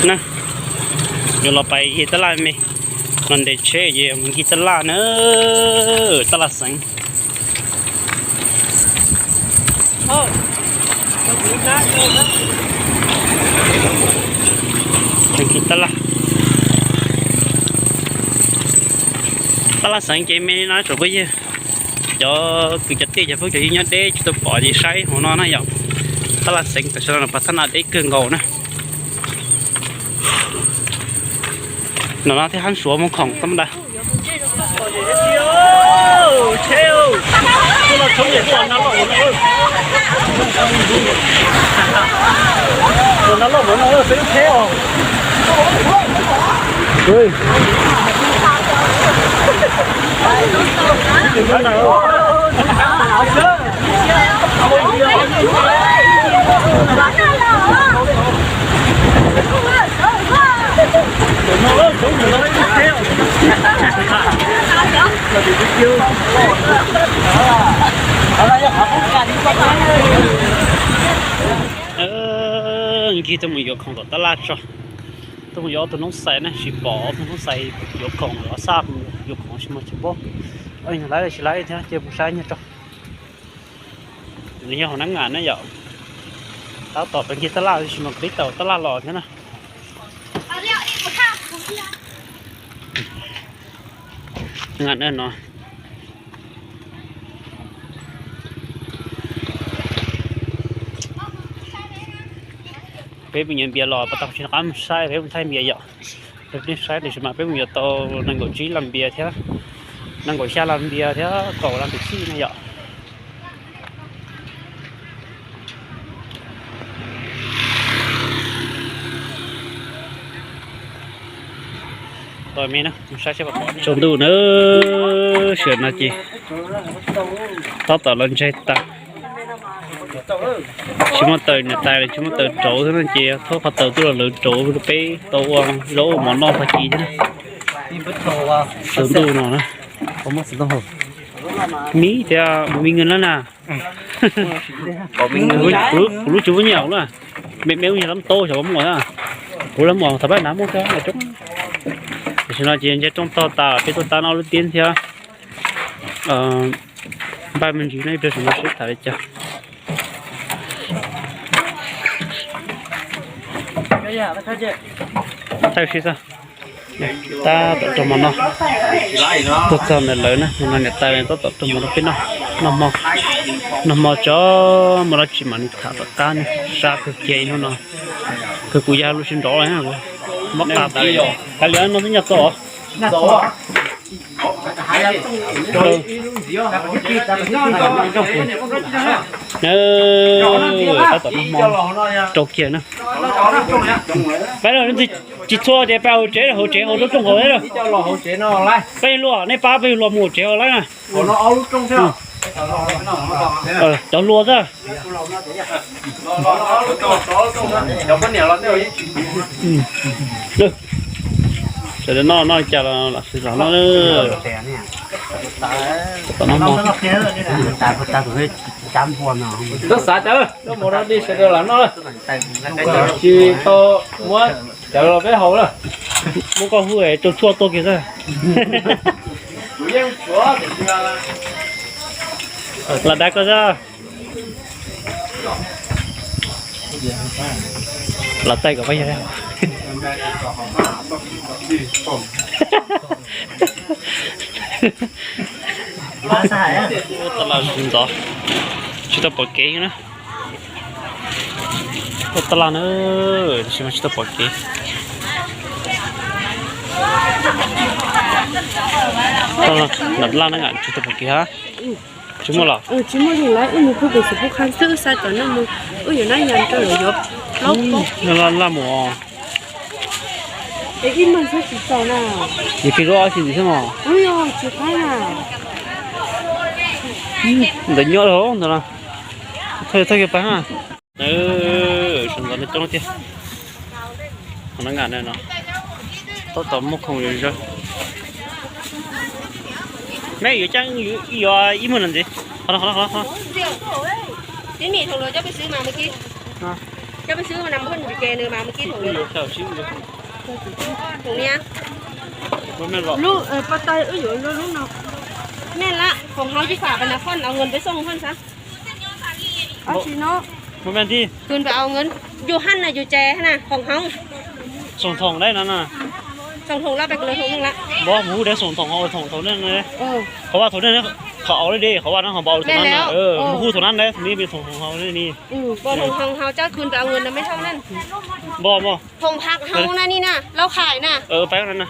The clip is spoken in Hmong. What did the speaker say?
Na, yuav los pais ncig tab laj me, los nres tsheb ces mus ncig tab laj na, tab laj xeev. Tab laj, tab laj xeev ces me li no tsoom phooj ywg. Cov kwv cov tij cov phooj cov ywg nyob deb tsis tau pom ces saib hauv no na yom. Tab laj xeev tam sim no pas thab na deb kawg nkaus na. No no thiab hab suav muag khoom tab ntag. Nkig tuaj mus yuav khoom tom tab laj tso. Tuaj mus yuav ob tug noob xais na, tsis pom ob tug noob xais yuav khoom los xaj yuav khoom tsis muaj tsis paub. Lawv tsis lawv thiab cia mus saib nyiaj rau. Nws yog hauv Nab Ngas na yom. Tab tom peb nkig tab laj tab sis mas kuv peb tau tab laj los thiab na. Nab Ngas no. Peb mus yuav npias los pas tau tsis qab mus saib peb mus thaij npias yom. Peb saib tiam sis mas peb mus yuav tau nees nkaum tsib las npias thiab, nees nkaum xya las npias thiab kaum las npias xij na yom. Tsaus ntuj na, sawm no ces tab tom los ntsaig tas. Tsis muaj taws niam tais los tsis muaj taws rauv xwb no ces thauj qhov taws tuaj los lawv rauv rau peb tau ua zaub ua mov noj tag kis thiab na. Sawv ntuj no na. Mib thiab mus me nws lawm na. Kuv lub tsis muaj nyiaj hauv na. Me me lub nyiaj lab tau xyov muaj na. Kuv lab mus thaum pab nav muaj thiab coob. Tam sim no ces ntsaig rooj tog tas peb tuaj tab no lub tiab thiab. Npaj me ntsis no ib pliag sawv no seb tham li cas. Thaij sib xwb. Tab tom rau mov noj. Tuaj txog ntawm lawv na, hnub no niam tais tab tom rau mov rau peb noj. Noj hmo, noj hmo tso, muaj dab tsi mam li tham tom qab ne. Sab kawg kiag ib hnub no. Kawg kuv yog lub sib nrov mob qa tas li. Hais li no twb nyaj txog. Tab tom noj hmo rau kiag na. Pab tsis txhua tias pab hauv tsev, hauv tsev hauv rooj hauv thiab. Peb luaj, nej pab peb luaj mus hauv tsev hauv lawm na. Cov hluas xwb. Sawv daws noj noj cas los lam sawv los noj. Tom noj hmo. Koj xav cov mov no di sawv daws lam noj. Tsis tau muab cov los peb haus lawm. Muab koj hu rau tshuaj tuaj kiag xwb. Los dag koj xwb. Los taij kom pab yog. Tab laj ntxov, tsis tau pom kev na. Tab laj na, tab sis mas tsis tau pom kev. Tab laj na, tsis tau pom kev hab. Tsis muaj los? Tsis muaj li lawm, wb mus pub pem xwm pub qha xwb, wb xa cov no mus, wb yuav nab yas rau lawv yuav plaub pob. Laj mus. Es ib leeg xwb tsis txaus na. Yus plig lub ob tsis ntxim xwb mos. Ub, tsis qab na. Ntawd nyob dhau ntawd no. Thauj thauj kiag pab ha. Sawv ntxov coob tiag. Qhov no nkas no tab tom muaj khoom zom zaws. Meb yuav caab yuav ib muag no ntxiv. Qhov no, qhov no, qhov no. Cov peb xwb nws phooj ywg ces nws mas mus kib thoom, thoom niab. Lub pas tas wb yuav lub no. Meej lawm, khoom hauv cib fam pas nas phoj, au nws peb xoom phoj sab. Ua tsis no, khwv pab au nws, yus haj na yus ces na khoom hauv. Xoom thoom dab no na. Xoom thoom lawm peb kws lawv thoom neej lawm. Npog mus hu deb xoom thoom hauv thoom thoom neej ne. Qhov vaj thoom neej, qhov au deb, qhov vaj no qhov npau li thoom na. Mus hu thoom na deb, mus hu thoom hauv ne ni. Pov thoom hauv hauv cab khwv pab au nws no mej thauj na. Npog npog. Thoom phaj hauv na ni na, lauj khais na. Pab na.